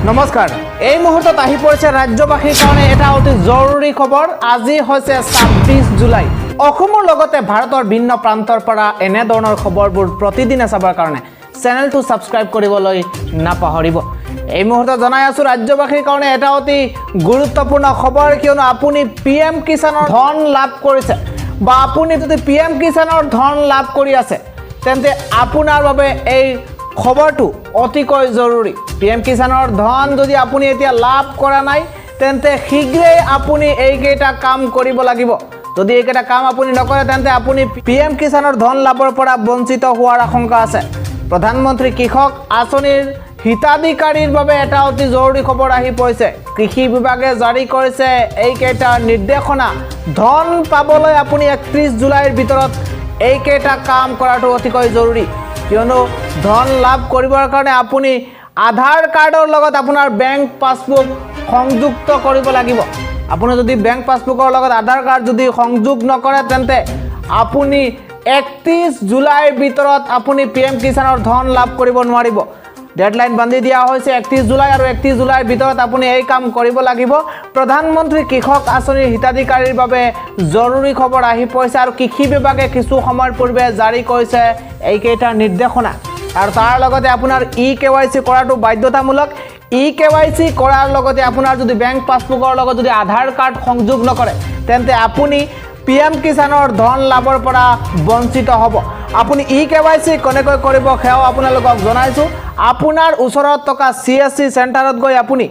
নমস্কাৰ। এই মুহূৰ্তত আহি পৰিছে ৰাজ্যবাসীৰ কাৰণে এটা অতি জৰুৰী খবৰ। আজি হৈছে 26 জুলাই। অসমৰ লগতে ভাৰতৰ ভিন্ন প্ৰান্তৰ পৰা এনেধৰণৰ খবৰবোৰ প্ৰতিদিনে চাবৰ কাৰণে চেনেলটো ছাবস্ক্ৰাইব কৰিবলৈ নাপাহৰিব। এই মুহূৰ্তত জনাই আছোঁ ৰাজ্যবাসীৰ কাৰণে এটা অতি গুৰুত্বপূৰ্ণ খবৰ, কিয়নো আপুনি পি এম কিষাণৰ ধন লাভ কৰিছে বা আপুনি যদি পি এম কিষাণৰ ধন লাভ কৰি আছে, তেন্তে আপোনাৰ বাবে এই খবৰটো অতিকৈ জৰুৰী। পি এম কিষাণৰ ধন যদি আপুনি এতিয়া লাভ কৰা নাই, তেন্তে শীঘ্ৰেই আপুনি এইকেইটা কাম কৰিব লাগিব। যদি এইকেইটা কাম আপুনি নকৰে, তেন্তে আপুনি পি এম কিষাণৰ ধন লাভৰ পৰা বঞ্চিত হোৱাৰ আশংকা আছে। প্ৰধানমন্ত্ৰী কৃষক আঁচনিৰ হিতাধিকাৰীৰ বাবে এটা অতি জৰুৰী খবৰ আহি পৰিছে। কৃষি বিভাগে জাৰি কৰিছে এইকেইটা নিৰ্দেশনা। ধন পাবলৈ আপুনি 31 জুলাইৰ ভিতৰত এইকেইটা কাম কৰাটো অতিকৈ জৰুৰী, কিয়নো ধন লাভ কৰিবৰ কাৰণে আপুনি আধাৰ কাৰ্ডৰ লগত আপোনাৰ বেংক পাছবুক সংযুক্ত কৰিব লাগিব। আপুনি যদি বেংক পাছবুকৰ লগত আধাৰ কাৰ্ড যদি সংযোগ নকৰে, তেন্তে আপুনি 31 জুলাইৰ ভিতৰত আপুনি পি এম কিষাণৰ ধন লাভ কৰিব নোৱাৰিব। ডেডলাইন বান্ধি দিয়া হৈছে 31 জুলাই আৰু 31 জুলাইৰ ভিতৰত আপুনি এই কাম কৰিব লাগিব। প্ৰধানমন্ত্ৰী কৃষক আঁচনিৰ হিতাধিকাৰীৰ বাবে জৰুৰী খবৰ আহি পৰিছে আৰু কৃষি বিভাগে কিছু সময়ৰ পূৰ্বে জাৰি কৰিছে এইকেইটা নিৰ্দেশনা। আৰু তাৰ লগতে আপোনাৰ ই কে ৱাই চি কৰাটো বাধ্যতামূলক। ই কে ৱাই চি কৰাৰ লগতে আপোনাৰ যদি বেংক পাছবুকৰ লগত যদি আধাৰ কাৰ্ড সংযোগ নকৰে, তেন্তে আপুনি পি এম কিষাণৰ ধন লাভৰ পৰা বঞ্চিত হ'ব। আপুনি ই কে ৱাই চি কেনেকৈ কৰিব, সেয়াও আপোনালোকক জনাইছোঁ। আপোনাৰ ওচৰত থকা চি এছ চি চেণ্টাৰত গৈ আপুনি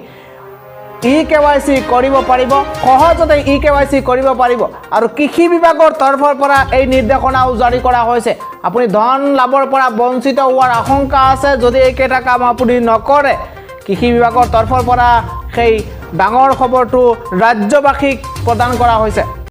ই কে ৱাই চি কৰিব পাৰিব, সহজতে ই কে ৱাই চি কৰিব পাৰিব। আৰু কৃষি বিভাগৰ তৰফৰ পৰা এই নিৰ্দেশনাও জাৰি কৰা হৈছে। আপুনি ধন লাভৰ পৰা বঞ্চিত হোৱাৰ আশংকা আছে যদি এইকেইটা কাম আপুনি নকৰে। কৃষি বিভাগৰ তৰফৰ পৰা সেই ডাঙৰ খবৰটো ৰাজ্যবাসীক প্ৰদান কৰা হৈছে।